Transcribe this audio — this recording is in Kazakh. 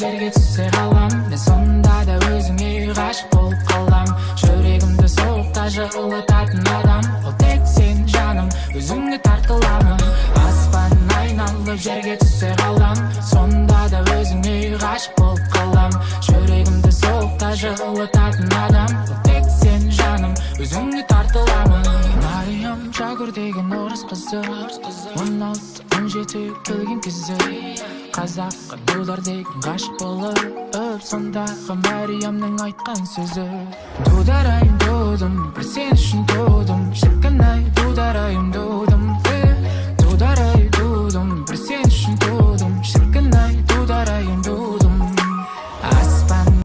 жерге түссе қалам. Мен сонда да өзіңе ғашық болып қалам. Жүрегімді суықта жылытатын адам ол тек сен, жаным, өзіңе тартыламын. Аспан айналып жерге түссе қалам, сонда да өзіңе ғашық болып қалам. Жүрегімді суықта жылытатын адам ол тек сен, жаным, өзіңе тартыламын. Мариям Шәкір деген орыс қызы, 16, 17 келген кезі. Қазаққа Дудар деген ғашық болып, сондағы Мариямның айтқан сөзі: «Дударайым, дудым, бір сен үшін тудым, шіркін ай, дударайым, дудым».